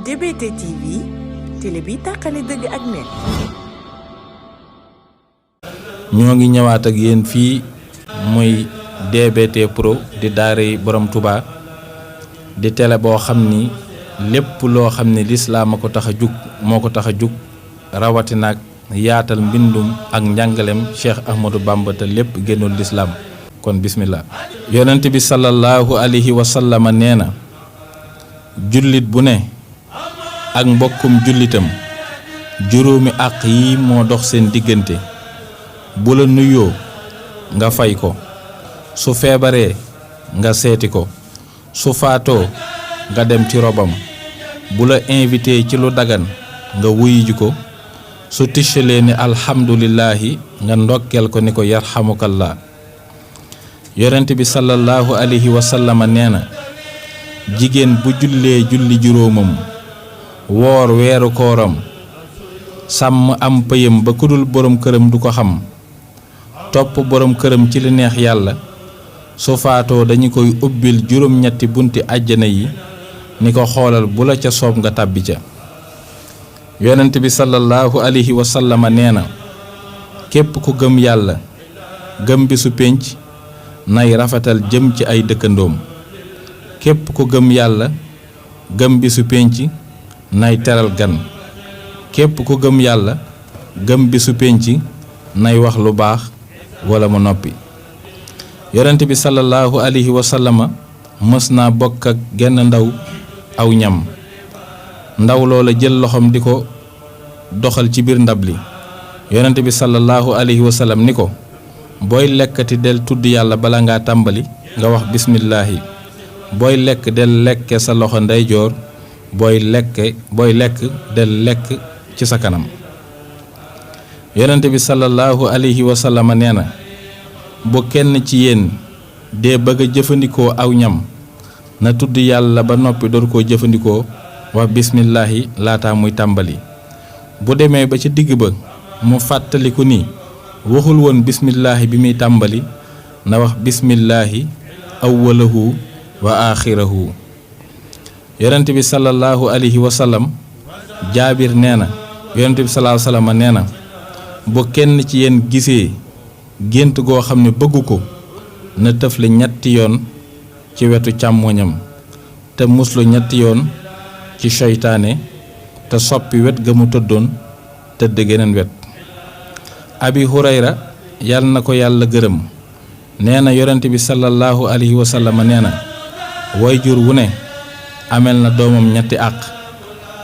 DBT TV, télé bi tàqale dëgg ak nen. ñoo ngi ñëwaat ak yéen fii muy DBT Pro di daaray borom Touba di télé boo xam ni lépp loo xam ni lislaam a ko tax a jug moo ko tax a jug rawatina ak yaatal mbindum ak njàngalem Cheikh Ahmadou Bamba te lépp génnul lislaam kon bismillah. yonent bi sallallahu alayhi wa sallama nee na jullit bu ne ak mbokkum jullitam juróomi àq yi moo dox seen diggante. bu la nuyoo nga fay ko, su feebaree nga seeti ko, su faatoo nga dem ci robam, bu la invité ci lu dagan nga wuyu ji ko, su tichalee ni alhamdulillahi nga ndokkeel ko ni ko yarhamukallah. yonent bi sallallahu alayhi wa sallama nee na jigéen bu jullee julli juróomam woor weeru kooram sàmm am pëyam ba kudul borom këram du ko xam, topp borom këram ci li neex yàlla, su faatoo dañu koy ubbil juróom-ñetti bunti àjjana yi ni ko xoolal bu la ca soob nga tàbbi ca. yonent bi sallallahu alayhi wa sallama nee na képp ku gëm yàlla gëm bisu pénc nay rafetal jëm ci ay dëkkandoom, képp ku gëm yàlla gëm bisu pénc nay teral gan, képp ku gëm yàlla gëm bisu pénc nay wax lu baax wala mu noppi. yonent bi sallallahu alayhi wa sallama mës naa bokk ak genn ndaw aw ñam, ndaw loola jël loxoom di ko doxal ci biir ndab li. yonent bi sallallahu alayhi wa sallam ni ko booy lekkati del tudd yàlla bala ngaa tàmbali nga wax bismillaahi, booy lekk del lekke sa loxo ndeyjoor, booy lekk del lekk ci sa kanam. yonent bi sallallahu alayhi wa sallama nee na bu kenn ci yéen dee bëgg a jëfandikoo aw ñam na tudd yàlla ba noppi door koo jëfandikoo wax bismillaahi laata muy tàmbali. bu demee ba ca digg ba mu fàttaliku ni waxul woon bismillaahi bi muy tàmbali na wax bismillaahi awwalahu wa aaxirahu. yonent bi sallallahu alayhi wa sallam jaabir nee na yonent bi sallallahu alayhi wa sallam nee na bu kenn ci yéen gisee gént goo xam ne bëggu ko na tëfle ñetti yoon ci wetu càmmoñam te muslu ñetti yoon ci seytaane te soppi wet ga mu tëddoon tëdd geneen wet. abi hurayra yàlla na ko yàlla gërëm nee na yonent bi sallallahu alayhi wa sallam nee na waajur wu ne amel na doomam ñetti àq.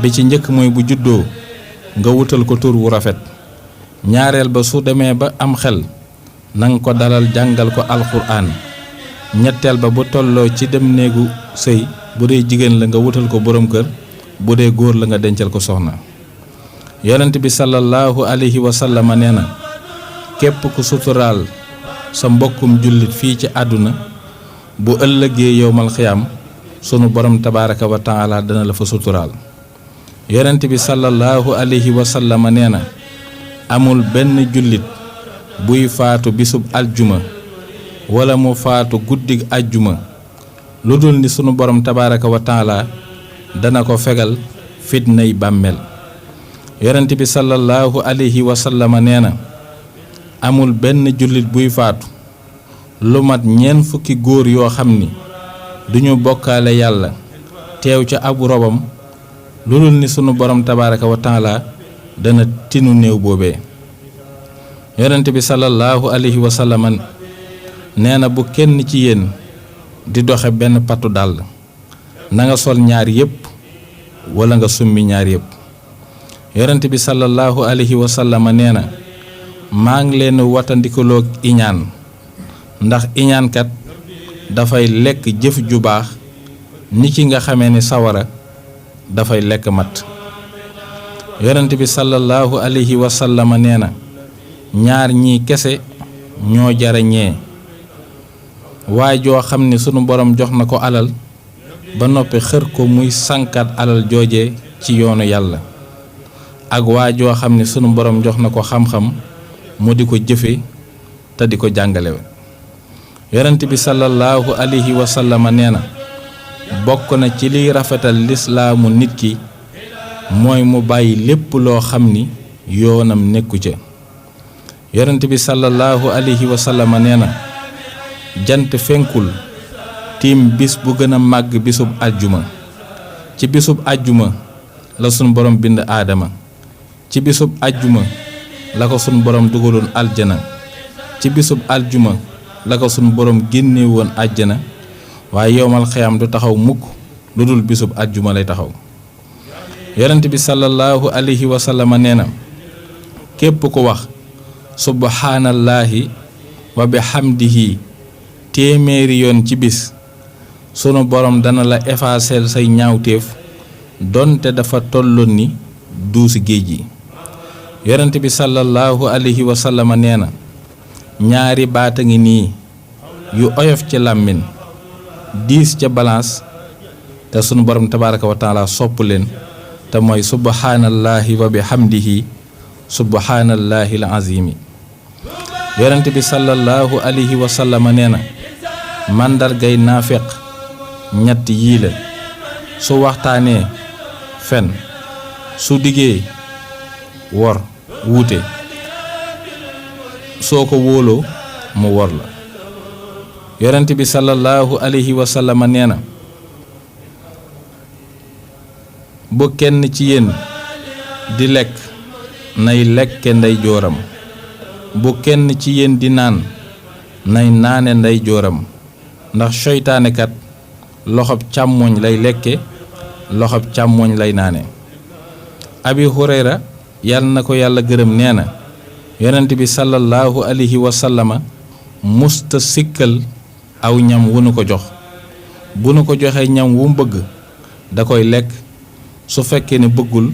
bi ci njëkk mooy bu juddoo nga wutal ko tur wu rafet, ñaareel ba su demee ba am xel nanga ko dalal jàngal ko alxuraan, ñetteel ba bu tolloo ci dem néegu sëy bu dee jigéen la nga wutal ko borom kër, bu dee góor la nga dencal ko soxna. yonent bi sallallahu alayhi wa sallama nee na képp ku suturaal sa mbokkum jullit fii ci àdduna bu ëllëgee yowmal xiyaam sunu borom tabaaraka wa taala dana la fa suturaal. yonent bi sallallahu alayhi wa sallama nee na amul benn jullit buy faatu bisub aljuma wala mu faatu guddig aljuma lu dul ni sunu borom tabaaraka wa taala dana ko fegal fitnay bàmmeel. yonent bi sallallahu alayhi wa sallama nee na amul benn jullit buy faatu lu mat ñeent fukki góor yoo xam ni duñu bokkaale yàlla teew ca abu robam lu dul ni sunu borom tabaaraka wa taala dana tinu néew boobee. yonent bi sallallahu alayhi wa sallam nee na bu kenn ci yéen di doxe benn patu dàll na nga sol ñaar yépp wala nga summi ñaar yépp. yonent bi sallallahu alayhi wa sallam nee na maa ngi leen watandikaloog iñaan ndax iñaankat dafay lekk jëf ju baax ni ki nga xamee ni sawara dafay lekk mat. yonent bi sallallahu alayhi wa sallam nee na ñaar ñii kese ñoo jarañee waay joo xam ne sunu borom jox na ko alal ba noppi xër ko muy sànkat alal jooje ci yoonu yàlla, ak waa joo xam ne sunu borom jox na ko xam-xam mu di ko jëfe te di ko jàngale. yonent bi sallallahu alayhi wa sallam nee na bokk na ci liy rafetal lislaamu nit ki mooy mu bàyyi lépp loo xam ni yoonam nekku ca. yonent bi sallallahu alayhi wa sallam nee na jant fenkul tiim bis bu gën a màgg bisub àjjuma. ci bisub àjjuma la sun borom bind aadama. ci bisub àjjuma la ko sun borom dugaloon aljana. ci bisub àjjuma la ko sun borom génne woon àjjana. waaye yowmal xiyaam du taxaw mukk lu dul bisub àjjuma lay taxaw. yonent bi sallallahu alayhi wa sallam nee na képp ku wax subhaanallaahi wa bihamdihi téeméeri yoon ci bis sunu borom dana la effacer say ñaawteef donte dafa tolloon ni duusi géej yi. yonent bi sallallahu alayhi wa sallam nee na ñaari baata ngi nii yu oyof ci làmmiñ diis ca balance te sunu borom tabaaraka wa taala sopp leen te mooy subhaanallaahi wa bihamdihi subhaanallaahi al azimi. yonent bi sallallahu alayhi wa sallam nee na màndargay naafeq ñett yii la: su waxtaanee fen, su diggee wor wuute, soo ko wóoloo mu wor la. yonent bi sallallahu alayhi wa sallam nee na bu kenn ci yéen di lekk nay lekke ndey jooram, bu kenn ci yéen di naan nay naane ndey jooram, ndax seytaane kat loxob càmmooñ lay lekke, loxob càmmooñ lay naane. abi hurayra yàlla na ko yàlla gërëm nee na yonent bi sallallahu alayhi wa sallama musta sikkal aw ñam wu nu ko jox. bu nu ko joxee ñam wu mu bëgg da koy lekk, su fekkee ne bëggul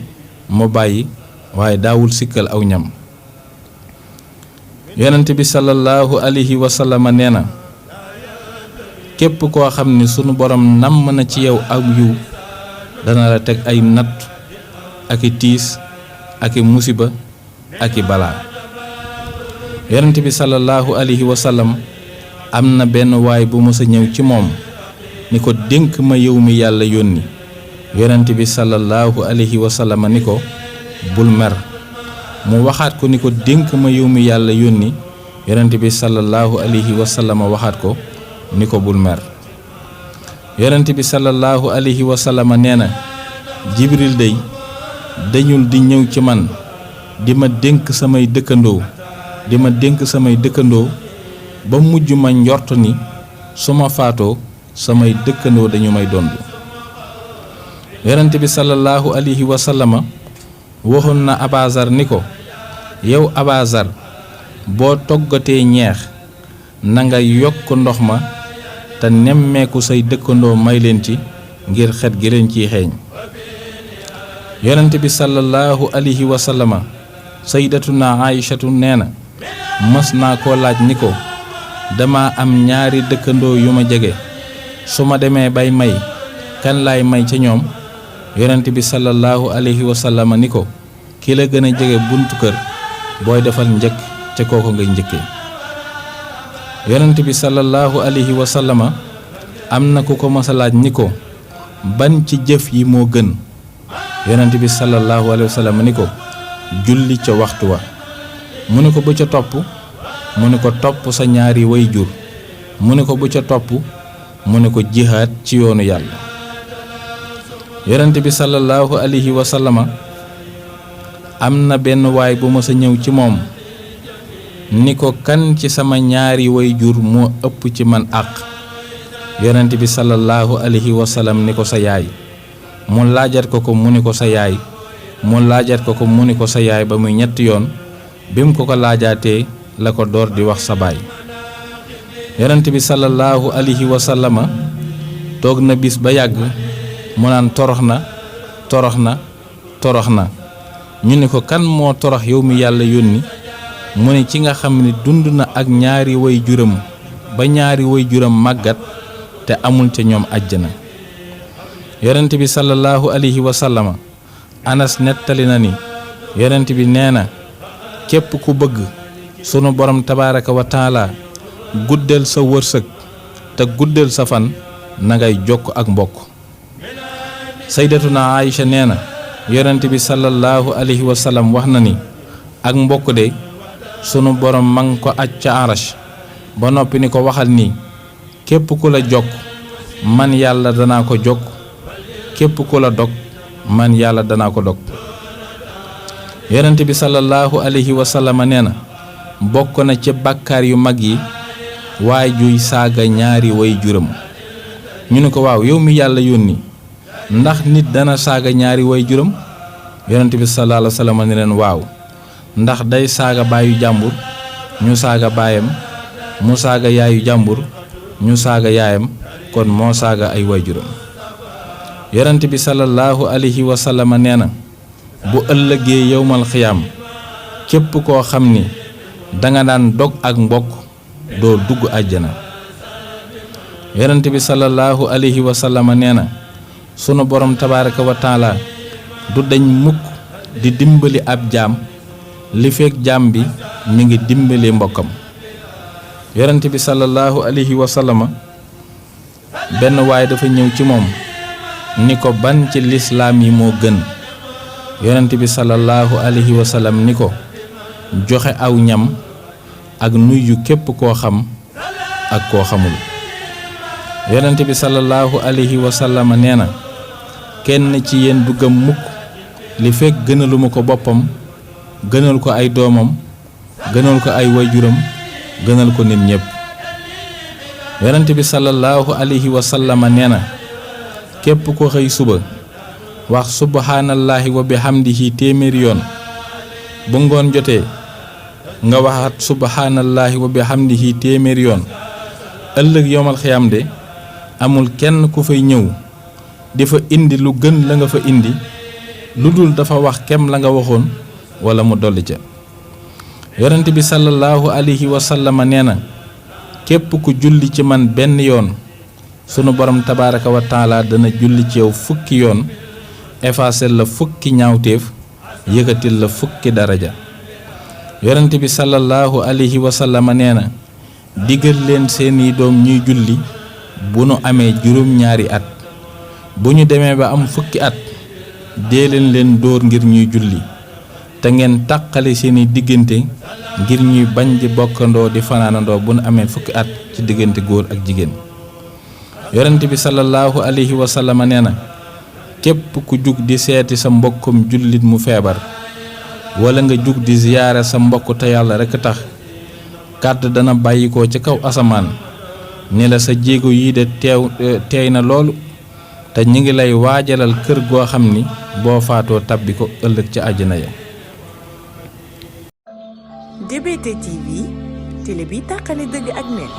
mu bàyyi, waaye daawul sikkal aw ñam. yonent bi sallallahu alayhi wa sallama nee na képp koo xam ni sunu borom namm na ci yow aw yiw dana la teg ay natt ak i tiis ak i musiba ak i balaa. yonent bi sallallahu alayhi wa sallam am na benn waay bu mës a ñëw ci moom ni ko dénk ma yow mi yàlla yónni. yonent bi sallallahu alayhi wa sallam ni ko bul mer. mu waxaat ko ni ko dénk ma yow mi yàlla yónni. yonent bi sallallahu alayhi wa sallam waxaat ko ni ko bul mer. yonent bi sallallahu alayhi wa sallam nee na jibril day dañul di ñëw ci man di ma dénk samay dëkkandoo ba mujj ma njort ni su ma faatoo samay dëkkandoo dañu may dondu. yonent bi sallallahu alayhi wa sallama waxoon na abazar ni ko yow abazar boo toggatee ñeex na nga yokk ndox ma te nemmeeku say dëkkandoo may leen ci ngir xet gi leen ciy xeeñ. yonent bi sallallahu alayhi wa sallama sayyidatuna aïchatu nee na mës naa koo laaj ni ko dama am ñaari dëkkandoo yu ma jege, su ma demee bay may kan laay may ca ñoom. yonent bi sallallahu alayhi wa sallama ni ko ki la gën a jege buntu kër booy defal njëkk ca kooku ngay njëkkee. yonent bi sallallahu alayhi wa sallama am na ku ko mës a laaj ni ko ban ci jëf yi moo gën. yonent bi sallallahu alayhi wa sallama ni ko julli ca waxtu wa. mu ne ko bu ca topp, mu ne ko topp sa ñaari way jur. mu ne ko bu ca topp, mu ne ko jihaad ci yoonu yàlla. yonent bi sallallahu alayhi wa sallama am na benn waay bu mës a ñëw ci moom ni ko kan ci sama ñaari way jur moo ëpp ci man àq. yonent bi sallallahu alayhi wa sallam ni ko sa yaay. mu laajat ko ko mu ni ko sa yaay. mu laajat ko ko mu ni ko sa yaay ba muy ñetti yoon. bi mu ko laajaatee la ko door di wax sa baay. yonent bi sallallahu alayhi wa sallama toog na bis ba yàgg mu naan torox na ñu ne ko kan moo torox yow mi yàlla yónni. mu ne ci nga xam ne dund na ak ñaari way juram ba ñaari way juram màggat te amul ca ñoom àjjana. yonent bi sallallahu alayhi wa sallama Anas nettali na ni yonent bi nee na képp ku bëgg sunu borom tabaaraka wa taala guddal sa wërsëg te guddal sa fan na ngay jokk ak mbokk. sayyidatuna Aïcha nee na yonent bi sallallahu alayhi wa sallam wax na ni ak mbokk de sunu borom mang ko aj ca arash ba noppi ni ko waxal ni képp ku la jokk man yàlla danaa ko jokk képp ku la dog man yàlla danaa ko dog. yonent bi sallallahu alayhi wa sallam nee na bokk na ci bàkkaar yu mag yi waay juy saaga ñaari way juram. ñu ne ko waaw yow mi yàlla yónni ndax nit dana saaga ñaari way juram? yonent bi sallallahu alayhi wa sallam ne leen waaw, ndax day saaga baayu jàmbur ñu saaga baayam, mu saaga yaayu jàmbur ñu saaga yaayam, kon moo saaga ay way juram. yonent bi sallallahu alayhi wa sallam nee na bu ëllëgee yowmal xiyaam képp koo xam ni danga daan dog ak mbokk doo dugg àjjana. yonent bi sallallahu alayhi wa sallam nee na sunu borom tabaaraka wa taala du dañ mukk di dimbali ab jaam li fekk jaam bi mi ngi dimbali mbokkam. yonent bi sallallahu alayhi wa sallam benn waay dafa ñëw ci moom ni ko ban ci lislaam yi moo gën. yonent bi sallallahu alayhi wa sallam ni ko joxe aw ñam ak nuyu képp koo xam ak koo xamul. yonent bi sallallahu alayhi wa sallam nee na kenn ci yéen du gëm mukk li fekk gënaluma ko boppam, gënal ko ay doomam, gënal ko ay wayjuram, gënal ko nit ñépp. yonent bi sallallahu alayhi wa sallam nee na képp ko xëy suba wax subhaanallahi wa bihamdihi téeméeri yoon, bu ngoon jotee nga waxaat subhaanallahi wa bihamdihi téeméeri yoon, ëllëg yowmal xiyaam de amul kenn ku fay ñëw di fa indi lu gën la nga fa indi lu dul dafa wax kem la nga waxoon wala mu dolli ca. yonent bi sallallahu alayhi wa sallam nee na képp ku julli ci man benn yoon sunu borom tabaaraka wa taala dana julli ci yow fukki yoon, effacer la fukki ñaawteef, yëkkatil la fukki daraja. yonent bi sallallahu alayhi wa sallam nee na digal leen seeni doom ñuy julli bu nu amee juróom-ñaari at, bu ñu demee ba am fukki at dee leen dóor ngir ñuy julli, te ngeen tàqale seeni diggante ngir ñuy bañ di bokkandoo di fanaanandoo bu nu amee fukki at ci diggante góor ak jigéen. yonent bi sallallahu alayhi wa sallam nee na képp ku jug di seeti sa mbokkum jullit mu feebar wala nga jug di ziyaare sa mbokk te yàlla rekk tax, kàddu dana bàyyikoo ci kaw asamaan ni la sa jéego yi de teey na loolu te ñi ngi lay waajalal kër goo xam ni boo faatoo tabbi ko ëllëg ci àjjana ya. DBT TV, télé bi tàqale dëgg ak neen.